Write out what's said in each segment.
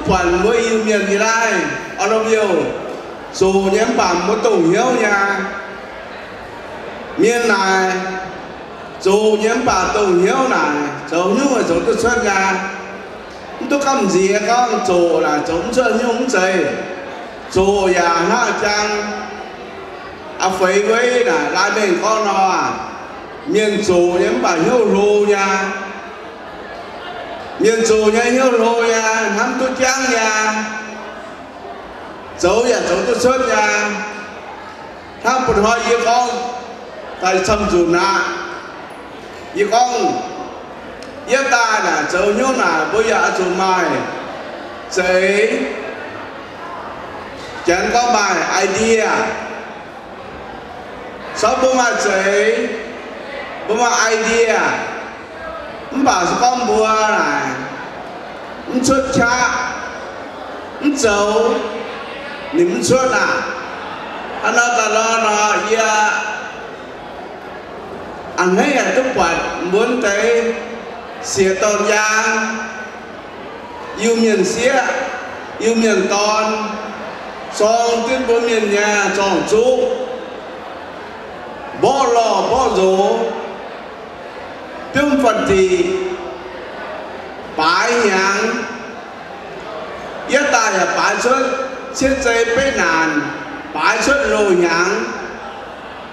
Buatc mbuo Iu-Mienh nyei naaiv, orn-lomh youh, zoqc nyei mv baac mbuo dongh hnyouv nyei. Mienh naaic, zoqc nyei mv baac dongh hnyouv naaic, zoux hnyouv zoux duqv cuotv nyei. Mv duqv gamh nziex gorngv zoqc naaic zoux mv cuotv hnyouv mv zeiz. Zoqc yaac hnangv jang a'feix wei naaic, laaix mengh gorngv nor, mienh zoqc nyei mv baac hnyouv hlo nyei. Mienh zoqc nyei hnyouv hlo nyei, hnamv duqv jangv nyei, zoux yaac zoux duqv cuotv nyei. Hnangv bun hnoi yie gorngv daaih camv nzunc aqv. Yie gorngv, yietv daaih naaic zoux hnyouv naaic mbuo yaac oix zuqc maaih zeix. Janx gorngv maaih idea. Caux mbuo maaih zeix, mbuo maaih idea, mv baac se gorngv mbuo naaic mv cuotv qaqv, mv zoux, ninh mv cuotv aqv. Hnangv nor daaih lorqc nor, yie a'hneiv yaac duqv buatc mbuo deix sieqv dorn njang, Iu-Mienh sieqv, Iu-Mienh dorn, zorng duqv mbuo mienh nyei zorng-zuqv, mborqv lorh mborqv nzox, biomv fanh diqc, baaix hnyangx, yietv daaih yaac baaix cuotv cietv zei beiv naanc, baaix cuotv loz-hnyangx,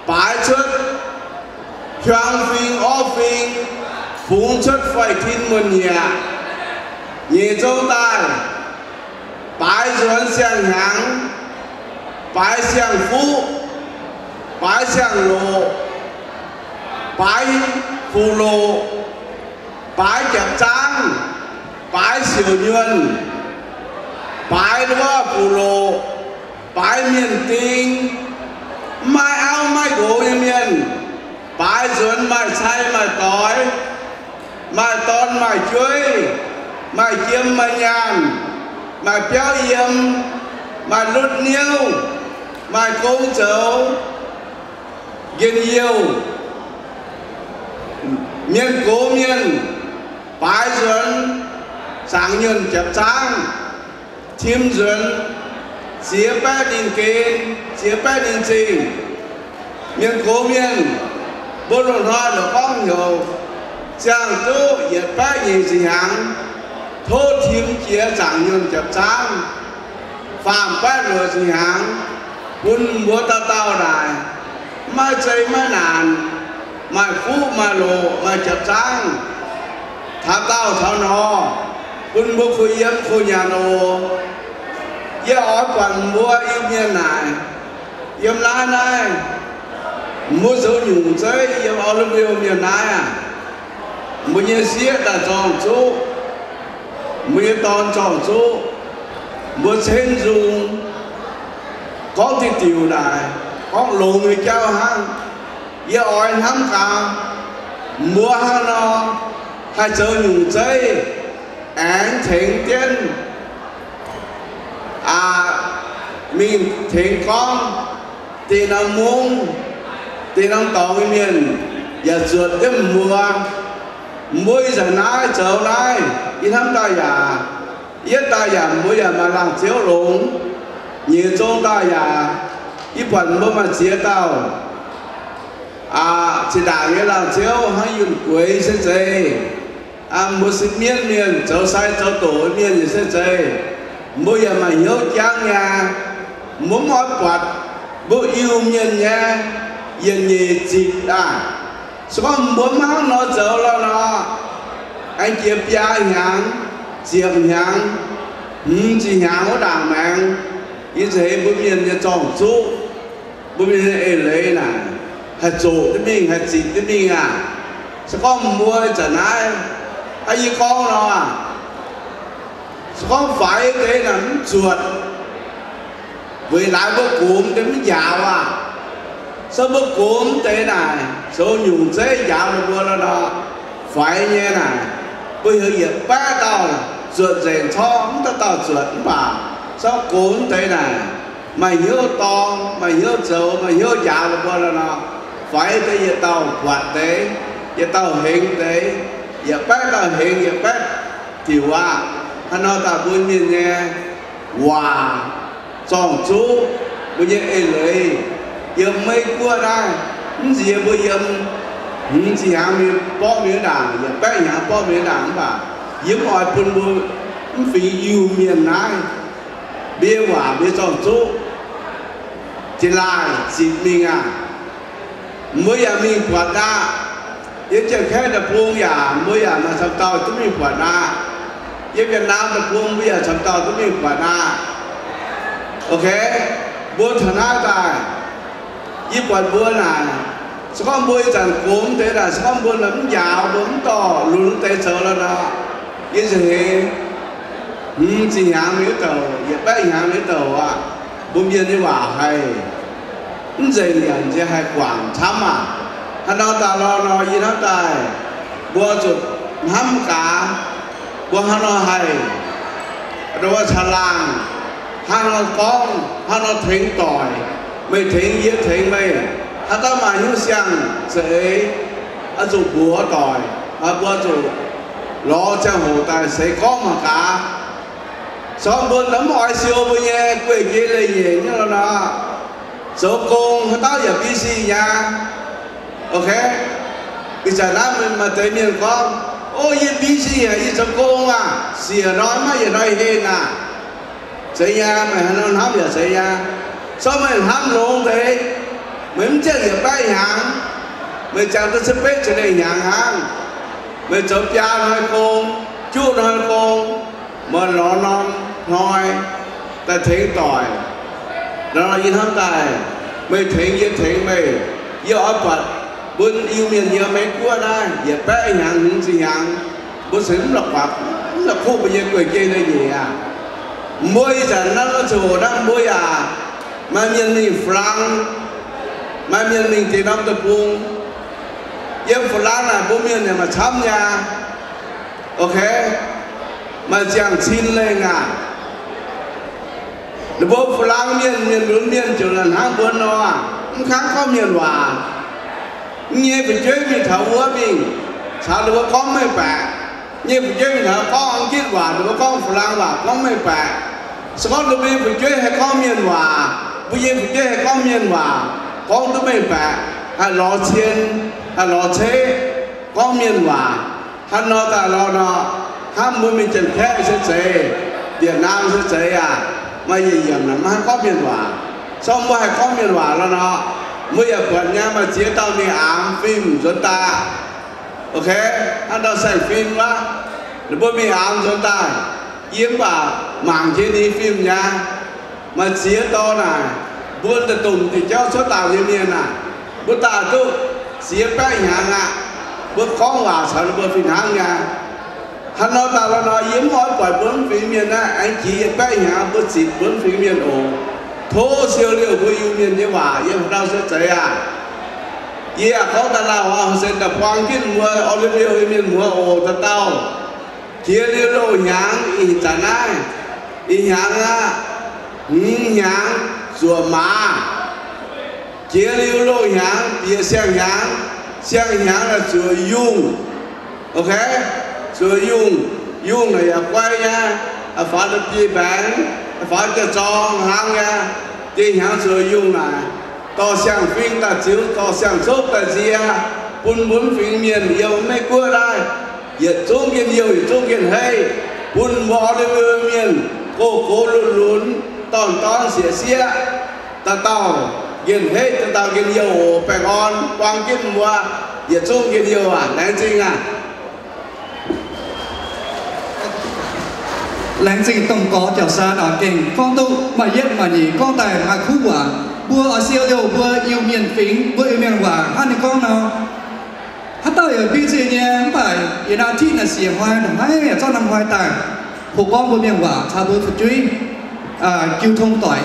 baaix cuotv hiuang fing orv fing, fungx cuotv fai tin muonh nyieqc, nyeic zong daaih, baaix nzuonx siang-hnyangx, baaix siang-fuqv, baaix siang-loqc, baaix fuqv-loqc, baaix japc zaangv, baaix siouc nyuonh, baaix wuov fuqv-loqc, baaix mienh ding, mv maaih auv maiv maaih nqox nyei mienh, baaix nzuonx maaih cai maaih doix, maaih dorn maaih jueiv, maaih jiem maaih nyaanh, maaih biauv yiem, maaih lutv niouv, maaih gong zoux, njien-youh, mienh gox mienh, baaix nzuonx zaangc nyuonh japc zaangv, tim nzuonx ziex baeqv ninh gen, ziex baeqv ninh zingh. Mienh gox mienh, mbuo loz-hnoi lorqc gorngv heuc ziangh duqv yietc baeqv nyic ziepc hnyangx, tov tim jiex zaangc nyuonh japc zaangv, faam baeqv luoqc ziepc hnyangx, bun mbuo dauh dauh naaic, maiv zei maiv naanc, maaih fuqv maaih loqc maaih japc zaangv, taux daauh taux nor, bun mbuo kuh yiem kuh nyanc oc. Yie oix buatc mbuo Iu-Mienh naaic, yiem naaiv naaiv, mbuo zoux nyungc zeiv yiem Oregon mienh naaiv aac, mbuo nyei sieqv daaih zorng-zuqv, mbuo nyei dorn zorng-zuqv, mbuo ceng nzung, gorngv diuh diuc naaic, gorngv longx nyei jauv hnangv. Yie oix hnamv gaax, mbuo hnangv nor haih zoux nyungc zeiv aengx tengx jienv mingh tengx gorngv dinh norm mungv, dinh norm dorngx nyei mienh yaac zuotc jienv mbuo. Mbuo ih zanc naaiv zoux naaiv, yie hnamv daaih yaac, yietv daaih yaac mbuo yaac maaih laangh ziouv longx. Nyeic zong daaih yaac, yie buatc mbuo maaih ziex dauh zinh ndaangc nyei laangh ziouv hnangv Yunh Gueix se zeiz, mbuo se mienv mienh, zoux sai zoux doqc mienh nyei se zeiz, mbuo yaac maaih hnyouv jangv nyei. Mbuo mv oix buatc mbuo Iu-Mienh nyei yietc nyeic zitc aah. Se gorngv mbuo mv hnangv nor zoux lorqc nor, aengx jiex biaa hnyangx, ziepc hnyangx, hmz zinh hnyangx wuov ndaangc maengx, yie za'eix mbuo mienh nyei zorng-zuqv, mbuo mienh nyei eix-leiz naaic, haih zoqc jienv mingh, haih zitc jienv mingh aah. Se gorngv mbuo zanc naaiv, aa, yie gorngv nor, se gorngv faix deix naaic mv zuotc, weic laaix mbuo gox deix mv njaaux aah. Se mbuo gox deix naaic zoux nyungc zeiv njaaux ninh mbuo lorqc nor, faix nyei naaic, mbuo heuc yietc baeqv dauh zuotc nzengc corc mv dauh dauh zuotc mv baac, se gorngv gox deix naaic maaih hnyouv dorng, maaih hnyouv zoux, maaih hnyouv njaaux ninh mbuo lorqc nor, faix deix yietc dauh buatc deix, yietc dauh hengx deix, yietc baeqv dauh hengx, yietc baeqv diuc aah. Haaix nor daaih mbuo mienh nyei waac zorng-zuqv, mbuo nyei eix leiz yiem Meiv Guoqv naaiv, mv nziex mbuo yiem hmz zinh hnyangx mingh borqv mingh wuov ndaangc, yaac baeqv hnyangx borqv mingh wuov ndaangc mv baac yie mv oix bun mbuo mv fingx Iu-Mienh naaiv mbuo nyei waac mbuo zorng-zuqv. Jiex laaih zitc mingh aqv. Mbuo yaac mingh buatc aqv. Yiem Janx-Kaeqv deic-bung yaac mbuo yaac maaih camv dauh duqv mingh buatc aqv. Yiem Việt Nam deic-bung mbuo yaac camv dauh duqv mingh buatc aqv. Ok, mbuo taux naaiv daaih, yie buatc mbuo naaic, se gorngv mbuo ih zanc gox mv deix naaic, se gorngv mbuo mv njaaux, mbuo mv dorh lunx deix zoux lorqc nor, yie nzengc heix hmz zinh hnyangx mingh wuov douc, yietc baeqv hnyangx mingh wuov douc aqv, mbuo mienh nyei waac haih mv nzengc, yaac nziex haih guangc camv aqv. Haaix nor daaih lorqc nor, yie hnamv daaih mbuo zuqc hnamv gaax, mbuo hnangv nor haih, ndo wuov caangh laangh, hnangv nor gorngv, hnangv nor tengx doic, meih tengx yie, tengx meih, haaix dauh maaih hnyouv siang-za'eix oix zuqc mbuox doic, mbuo zuqc lorz ziangh hoc daaih seix gorngv mangc gaax. Se gorngv mbuo mv oix siou mbuo nyei guei-jei leiz-nyeic nyei lorqc nor, zoux gong haaix dauh yaac busy nyei. Ok, ih zanc naaiv maaih deix mienh gorngv, o, yie busy aqv, yie zoux gong aqv, siec hnoi maiv yietc hnoi heh aqv. Zeiz nyei, meih haaix nor hnamv yaac zeiz nyei. Se gorngv meih hnamv longx deix, meih mv ziangh yietc baeqv hnyangx, meih ziangh duqv cietv betv ziepc lengh hnyangx hnangv. Meih zoux biaa hnoi gong, juqv hnoi gong, meih lorz norm hnoi daaih tengx doic. Nor yie hnamv daaih, meih tengx yie, tengx meih, yie oix buatc mbuo Iu-Mienh yiem Meiv Guoqv naaiv yietc baeqv hnyangx hmz zinh hnyangx, mbuo se mv la'guaatc, mv la'kuqv mbuo nyei guei-jei leiz-nyeic aqv. Mbuo ih zanc naaiv norm ziangh hoc naaiv mbuo yaac maaih mienh mingh Faa^lang, maaih mienh mingh deix norm deic-bung. Yiem Faa^lang naaic mbuo mienh yaac maaih camv nyei. Ok, maaih ziangh cin lengh aqv. Ninh mbuo Faa^lang mienh, mienh lunx mienh ziouc naaic hnangv mbuo nor, mv kangv gorngv mienh waac. Nyei fu'jueiv mingh taux wuov mingh, caux ninh mbuo gorngv meih baeqc. Nyei fu'jueiv mingh taux gorngv Anggitv waac, ninh mbuo gorngv Faa^lang waac, gorngv meih baeqc. Se gorngv ninh mbuo nyei fu'jueiv haih gorngv mienh waac, mbuo nyei fu'jueiv haih gorngv mienh waac, gorngv duqv meih baeqc, haih lorz cien, haih lorz ceqv, gorngv mienh waac. Hnangv nor daaih lorqc nor, hnamv mbuo mingh Janx-Kaeqv se zeiz, Yietc Naamh se zeiz aac, maaih yietc yiemc maiv haih gorngv mienh waac. Se gorngv mbuo haih gorngv mienh waac lorqc nor, mbuo yaac buatc nyei maaih ziex dauh mingh aamx fim nzuonx daaih. Ok, hnangv ndau saeng-fim wuov, ninh mbuo mingh aamx nzuonx daaih, yie mv baac mangc jiex ninh fim nyei. Maaih ziex dauh naaic, mbuo daaih dongh diuc jauv cuotv daaih nyei mienh aah, mbuo daaih duqv ziex baeqv hnyangx aqv. Mbuo gorngv waac caux ninh mbuo fih hnangv nyei. Hnangv nor daaih lorqc nor, yie mv oix buatc mbuo mv fingx mienh naaiv aengx jiex yietc baeqv hnyangx mbuo zitc mbuo mv fingx mienh oc. Tov siou liouh mbuo Iu-Mienh nyei waac yiem haaix dauh se zeiz aac. Yie yaac gorngv daaih lauh aqv, se daaih buang jienv mbuo Olive View nyei mienh muoz oc, dauh dauh. Jiex liuz loz hnyangx ih zanc naaiv, ih hnyangx aqv, hmz hnyangx zuoqc maaz. Jiex liuz loz hnyangx bieqc siang-hnyangx, siang-hnyangx naaic zuoqc yungh. Ok, zuoqc yungh, yungh naaic yaac guai nyei, faaux da'biei mbaengx, faaux jiex zorng hlaang nyei. Dieh hnyangx zuoqc yungh naaic, dorh siang-fing daaih ziux, dorh siang-copv daaih nzie, bun mbuo mv fingx mienh yiem Meiv Guoqv naaiv yietc zungv njien-youh, yietc zungv njien-heiv, bun mbuo Olive View mienh gox-gox lunx-lunx, dorn-dorn sieqv-sieqv, dauh dauh njien-heiv, dauh dauh njien-youh oc. Baengh orn buang jienv mbuo yietc zungv njien-youh aac. Laengz zingh aac. Laengz zingh domh gorx Jauv-Saan oc, gengh gorngv duqv maaih yietv maaih nyeic, gorngv daaih maaih kuv waac. Mbuo oix siou liouh mbuo Iu-Mienh fingx, mbuo Iu-Mienh waac hnangv ninh gorngv nor. Haaix dauh yaac busy nyei, mv baac yiem naaiv tiv naaic siec hnoi, ndongc haaix yaac zorqv norm hnoi daaih, hoqc gorngv mbuo Mienh waac caux mbuo fu'jueiv jiu tong doic.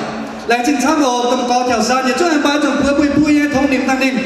Laengz zingh camv oc, domh gorx Jauv-Saan yietc zungv aengx mbaih zuqc mbuo buih buih nyei tongx nimc daaih ninh.